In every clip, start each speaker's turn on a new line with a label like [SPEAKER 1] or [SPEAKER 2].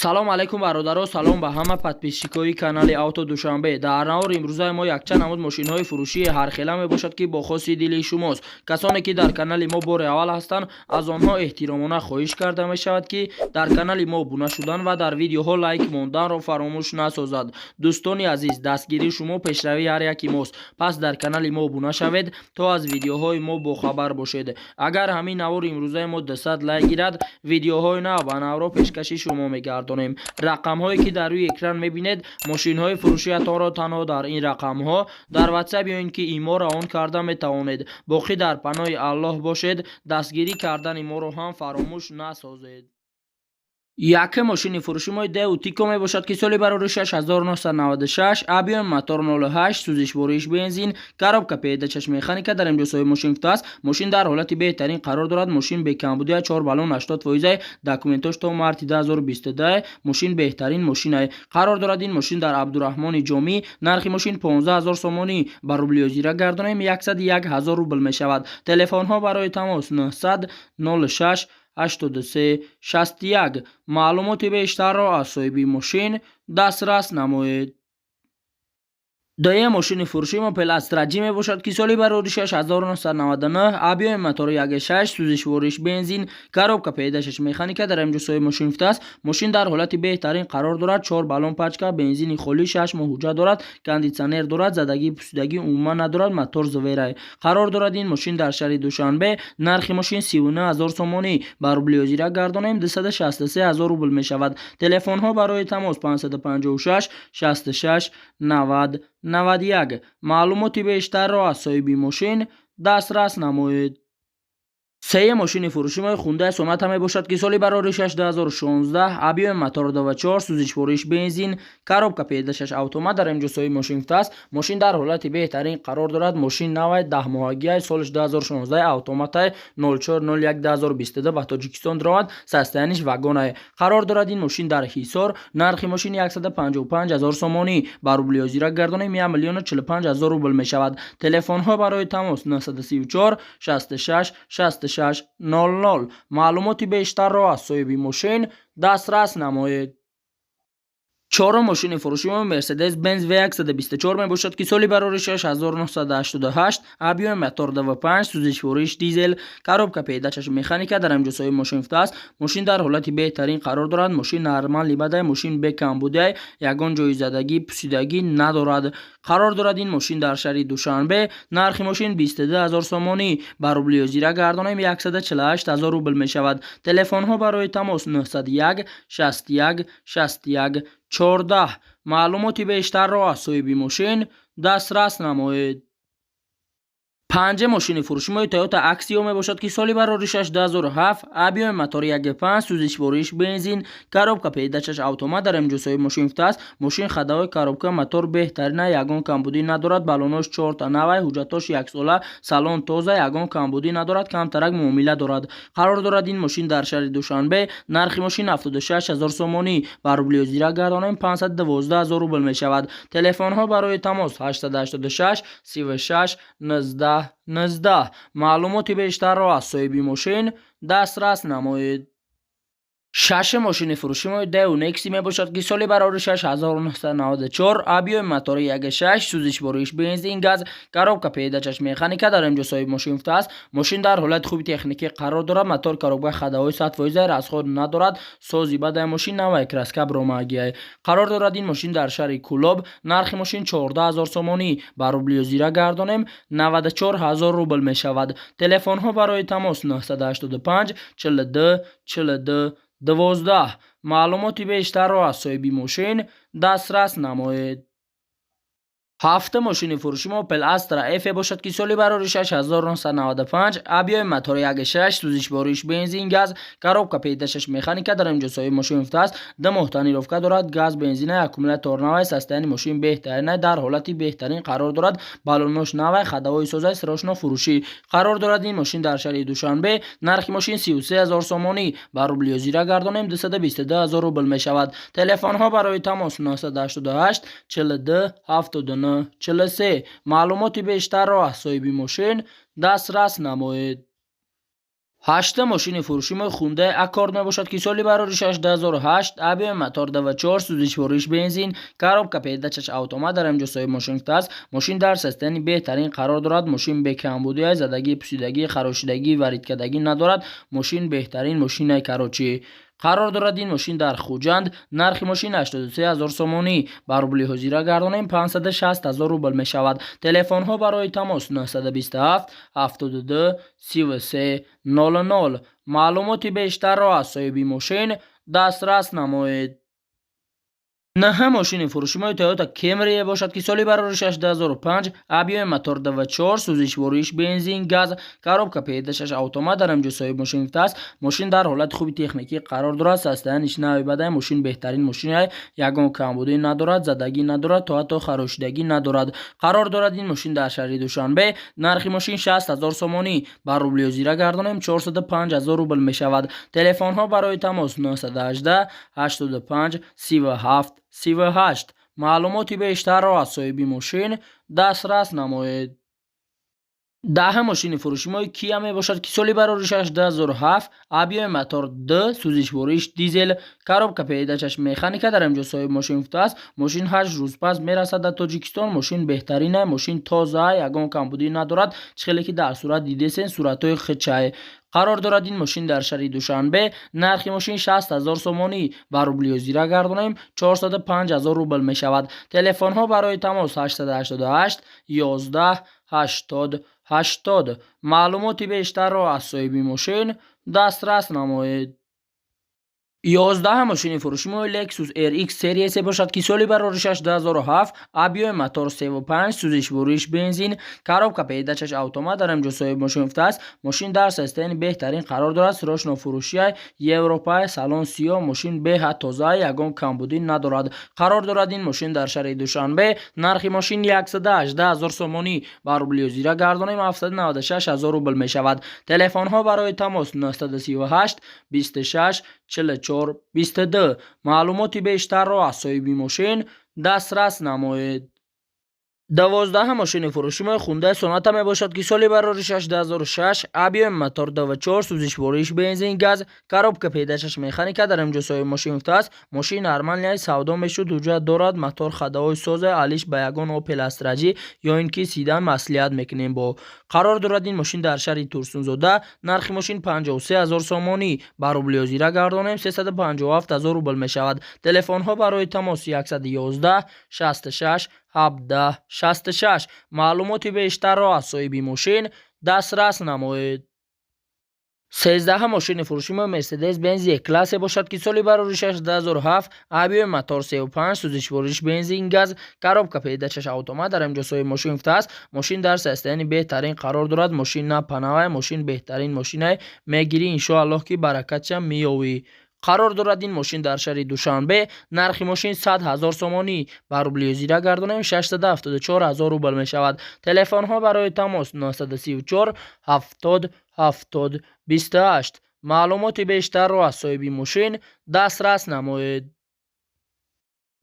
[SPEAKER 1] Салом алейкум, бародаро, салом ба ҳама подписчикои канали Авто Душанбе. Дар навори имрӯзаи мо якчанд намуд мошинҳои фурӯшии ҳархела мебошад, ки бо хоси дили шумост. Касоне ки дар канали мо бори аввал ҳастанд, аз онҳо эҳтиромона хоҳиш карда мешавад, ки дар канали мо обуна шудан ва дар видеоҳо лайк монданро фаромӯш насозад. Дӯстони азиз, дастгирии шумо пешравии ҳар яки мост, пас дар канали мо обуна шавед, то аз видеоҳои мо бохабар бошед. Агар ҳамин навори имрӯзаи мо 200 лайк гирад, видеоҳои нав ба навро пешкаши шумо мегардонем. Рақамҳое ки дар рӯи экран мебинед, мошинҳои фурӯшиятонро танҳо дар ин рақамҳо дар Ватсап ё ин ки ИМО равон карда метавонед. Боқӣ дар паноҳи Аллоҳ бошед, дастгирӣ кардани моро ҳам фаромӯш насозед. Якум мошини фурӯши мо Дэу Тико мебошад, ки соли бароришаш 1996, объём мотор 08, сӯзишвориш бензин, коробка передач механика. Дар инҷо соҳиби мошин гуфтааст, мошин дар ҳолати беҳтарин қарор дорад, мошин бекамбудия, 4 баллон 80%, документош то марти 2022, мошин беҳтарин мошинае. Қарор дорад ин мошин дар Абдураҳмони Ҷомӣ. Нархи мошин 15 000 сомонӣ, ба рубли ҳозира гардонем, 101 000 рубл мешавад. Телефонҳо барои тамос 900 06 83 61. Маълумоти бештарро аз соҳиби мошин дастрас намоед. Дуюм мошини фурӯши Опел Астра Ҷи мебошад, ки соли бароришаш 1999, объёми мотори 1.6, сӯзишвориш бензин, коробка передач механика. Дар инҷо соҳиби мошин гуфтааст, мошин дар ҳолати беҳтарин қарор дорад, 4 баллон пачка, бензини холӣ, 6 моҳ ҳуҷҷат дорад, кондитсионер дорад, задагӣ, пусидагӣ умуман надорад, мотор зверай. Қарор дорад ин мошин дар шаҳри Душанбе. Нархи мошин 39 000 сомонӣ, ба рубли ҳозира гардонем, 263 000 рубл мешавад. Телефонҳо барои тамос 556 66 90 91. Маълумоти бештарро аз соҳиби мошин дастрас намоед. Сеюм мошини фурӯши мо Хундай Соната мебошад, ки соли бароришаш 2016, объёми мотор 24, сӯзишвориш бензин, коробка передач автомат. Дар инҷо соҳиби мошин гуфтааст, мошин дар ҳолати беҳтарин қарор дорад, мошин навай, 10-моҳагиай, солаш 2016, автоматай, 04 01 2022 ба Тоҷикистон даромад, состояниш вагонай. Қарор дорад ин мошин дар Ҳисор. Нархи мошин 155 000 сомонӣ, ба рубли ҳозира гардонем, 1 миллиону 45 000 рубл мешавад. Телефонҳо барои тамос 934 66 66 00. Маълумоти бештарро аз соҳиби мошин дастрас намоед. Чорум мошини фурӯши мо Мерседес Бенз В124 мебошад, ки соли бароришаш 1988, объёми мотор 25, сӯзишвориш дизел, коробка передач механика. Дар инҷо соҳиби мошин гуфтааст, мошин дар ҳолати беҳтарин қарор дорад, мошин нормал ибадай, мошин бекамбудиай, ягон ҷои задагӣ, пусидагӣ надорад. Қарор дорад ин мошин дар шаҳри Душанбе. Нархи мошин 22 000 сомонӣ, ба рубли ҳозира гардонем, 148 000 рубл мешавад. Телефонҳо барои тамос 901 61 61 14. Маълумоти бештарро аз соҳиби мошин дастрас намоед. Панҷум мошини фурӯши мо Toyota Axio мебошад, ки соли бароришаш 2007, объёми мотори 1.5, сӯзишвориш бензин, коробка передач автомат. Дар инҷо соҳиби мошин гуфтааст, мошин ходовой, коробка, мотор беҳтарина, ягон камбудӣ надорад, баллонош чорта навай, ҳуҷҷатош яксола, салон тоза, ягон камбудӣ надорад, камтарак муомила дорад. Қарор дорад ин мошин дар шаҳри Душанбе. Нархи мошин 76 000 сомонӣ, ба рубли ҳозира гардонем, 512 000 рубл мешавад. Телефонҳо барои тамос 886 36 19 19. Маълумоти бештарро аз соҳиби мошин дастрас намоед. Шашум мошини фурӯши мо Дэу Некси мебошад, ки соли бароришаш 1994, объёми мотори 1.6, сӯзишвориш бензин, газ, коробка передач механика. Дар инҷо соҳиби мошин гуфтааст, мошин дар ҳолати хуби техникӣ қарор дорад, мотор, коробка, ходовой 100%, расход надорад, сози бадай, мошин навай, краска бромагиай. Қарор дорад ин мошин дар шаҳри Кӯлоб. Нархи мошин 14 000 сомонӣ, ба рубли ҳозира гардонем, 94 000 рубл мешавад. Телефонҳо барои тамос 985 42 42 12. Маълумоти бештарро аз соҳиби мошин дастрас намоед. Ҳафтум мошини фурӯши мо Opel Astra F бошад, ки соли бароришаш 1995, объёми мотори 1.6, сӯзишвориш бензин, газ, коробка передач механика. Дар инҷо соҳиби мошин гуфтааст, 2 моҳ тонировка дорад, газ, бензина, аккумулятор навай, состояние мошин беҳтарина, дар ҳолати беҳтарин қарор дорад, баллонош навай, ходовой созай, срочно фурӯшӣ. Қарор дорад ин мошин дар шаҳри Душанбе. Нархи мошин 33 000 сомонӣ, ба рубли ҳозира гардонем, 222 000 рубл мешавад. Телефонҳо барои тамос 988 42 79 43. Маълумоти бештарро аз соҳиби мошин дастрас намоед. Ҳашта мошини фурӯши мо Хундай Аккорд мебошад, ки соли бароришаш 2008, объёми мотор 2,4, сӯзишвориш бензин, коробка передачаш автомат. Дар инҷо соҳиби мошин гуфтааст, мошин дар состоянии беҳтарин қарор дорад. Мошин бекамбудӣ, задагӣ, пусидагӣ, харошидагӣ, вариткардагӣ надорад. Мошин беҳтарин мошинаи, короче. Қарор дорад ин мошин дар Хуҷанд. Нархи мошин 83 ҳазор сомонӣ, ба рубли ҳозира гардонем, 560 ҳазор рубл мешавад. Телефонҳо барои тамос 927 72 33 00. Маълумоти бештарро аз соҳиби мошин дастрас намоед. Наҳа мошини фурӯши Toyota Camry бошад, ки соли бароришаш 2005, объёми мотор 2,4, сӯзишвориш бензин, газ, коробка передачаш автомат. Дар инҷо соҳиби мошин гуфтааст, мошин дар ҳолати хуби техникӣ қарор дорад, состояниш нави бадай, мошин беҳтарин мошина, ягон камбудӣ надорад, задагӣ надорад, то ҳатто харошидагӣ надорад. Қарор дорад ин мошин дар шаҳри Душанбе. Нархи мошин 60 ҳазор сомонӣ, ба рубли ҳозира гардонем, 405 ҳазор рубл мешавад. Телефонҳо барои тамос 918 85 37 38. Маълумоти бештарро аз соҳиби мошин дастрас намоед. Даҳа мошини фурӯши мо Кия мебошад, ки соли бароришаш 2007, объёми мотор 2, сӯзишвориш дизел, коробка передачаш механика. Дар инҷо соҳиби мошин гуфтааст, мошин 8 рӯз пас мерасад дар Тоҷикистон. Мошин беҳтарина, мошин тоза, ягон камбудӣ надорад. Чӣ хеле ки дар сурат дидесен, суратҳои хичай. Қарор дорад ин мошин дар шаҳри Душанбе. Нархи мошин 60 ҳазор сомонӣ, ба рубли ҳозира гардонем, 405 ҳазор рубл мешавад. Телефонҳо барои тамос 888 11 80 80. Маълумоти бештарро аз соҳиби мошин дастрас намоед. 11 мошини фурӯши мо Lexus RX сериясе бошад, ки соли бароришаш 2007, объёми мотор 3,5, сӯзишвориш бензин, коробка передачаш автомат. Дар инҷо соҳиби мошин гуфтааст, мошин дар состоянии беҳтарин қарор дорад, срочно фурӯшия, Европа, салон сиёҳ, мошин беҳад тоза, ягон камбудӣ надорад. Қарор дорад ин мошин дар шаҳри Душанбе. Нархи мошин 118 ҳазор сомонӣ, ба рубли ҳозира гардонем, 796 ҳазор рубл мешавад. Телефонҳо барои тамос 938 26 44 22. Маълумоти бештарро аз соҳиби мошин дастрас намоед. 12 мошини фурӯши мо Хундай Соната мебошад, ки соли бароришаш 2006, объёми мотор 2,4, сӯзишвориш бензин, газ, коробка передачаш механика. Дар инҷо соҳиби мошин гуфтааст, мошин нормальный савдо мешуд, ҳуҷҷат дорад, мотор ходовой соза, алиш ба ягон Опел Астра ё ин ки седан маслиҳат мекунем. Бо қарор дорад ин мошин дар шаҳри Турсунзода. Нархи мошин 53 ҳазор сомонӣ, ба рубли ҳозира гардонем, 357 ҳазор рубл мешавад. Телефонҳо барои тамос 111 66 17 66. Маълумоти бештарро аз соҳиби мошин дастрас намоед. 13 мошини фурӯши мо Мерседес Бенз Е-классе бошад, ки соли бароришаш 2007, объёми мотор 3,5, сӯзишвориш бензин, газ, коробка передачаш автомат. Дар инҷо соҳиби мошин гуфтааст, мошин дар состоянии беҳтарин қарор дорад, мошин на панавай, мошин беҳтарин мошинай, мегирӣ, иншоаллоҳ, ки баракатша меёвӣ. Қарор дорад ин мошин дар шаҳри Душанбе. Нархи мошин 100 ҳазор сомонӣ, ба рубли ҳозира гардонем, 674 ҳазор рубл мешавад. Телефонҳо барои тамос 934 70 70 28. Маълумоти бештарро аз соҳиби мошин дастрас намоед.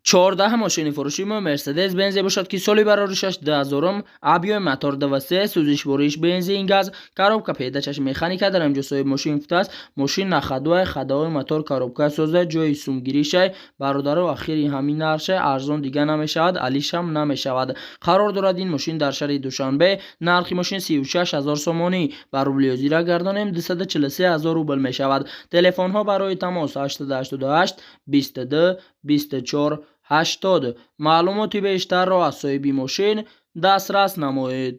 [SPEAKER 1] 14 мошини фурӯши мо Мерседес Бензе бошад, ки соли бароришаш 2000, объёми мотор 2,3, сӯзишвориш бензин, газ, коробка передачаш механика. Дар инҷо соҳиби мошин гуфтааст, мошин на ходовой, ходовой, мотор, коробка соза, ҷои сумгиришай. Бародаро, ахири ҳамин нархшай, арзон дига намешавад, алишам намешавад. Қарор дорад ин мошин дар шаҳри Душанбе. Нархи мошин 36 ҳазор сомонӣ, ба рубли ҳозира гардонем, 243 ҳазор рубл мешавад. Телефонҳо барои тамос 888 22 24 80. Маълумоти бештарро аз соҳиби мошин дастрас намоед.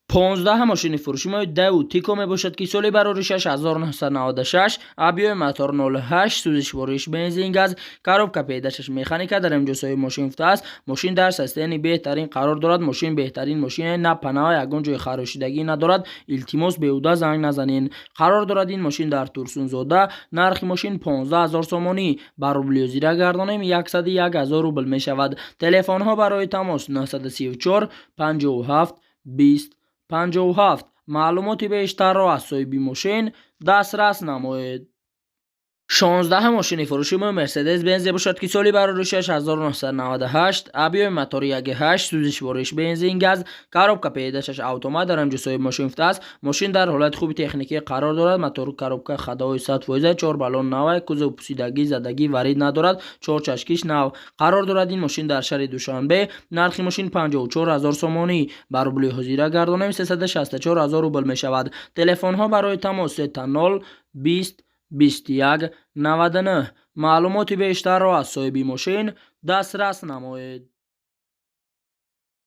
[SPEAKER 1] 15 мошини фурӯши мо Дэу Тико мебошад, ки соли бароришаш 1996, объёми мотор 08, сӯзишвориш бензин, газ, коробка передачаш механика. Дар инҷо соҳиби мошин гуфтааст, мошин дар состоянии беҳтарин қарор дорад, мошин беҳтарин мошина, на панава, ягон ҷои харошидагӣ надорад, илтимос, беҳуда занг назанен. Қарор дорад ин мошин дар Турсунзода. Нархи мошин 15 ҳазор сомонӣ, ба рубли ҳозира гардонем, 101 ҳазор рубл мешавад. Телефонҳо барои тамос 934 57 20 57. Маълумоти бештарро аз соҳиби мошин дастрас намоед. 16-ум мошини фурӯши мо Мерседес Бензе бошад, ки соли бароришаш 1998, объёми мотори 1,8, сӯзишвориш бензин, газ, коробка передачаш автомат. Дар ҳамҷо соҳиби мошин гуфтааст, мошин дар ҳолати хуби техникӣ қарор дорад. Мотор, коробка ходовой 100%, чор баллон навай, кузов пусидагӣ, задагӣ варид надорад, чор чашкиш нав. Қарор дорад ин мошин дар шаҳри Душанбе. Нархи мошин 54 ҳазор сомонӣ, ба рубли ҳозира гардонем, 364 ҳазор рубл мешавад. Телефонҳо барои тамос: 0 20 21 99. Маълумоти бештарро аз соҳиби мошин дастрас намоед.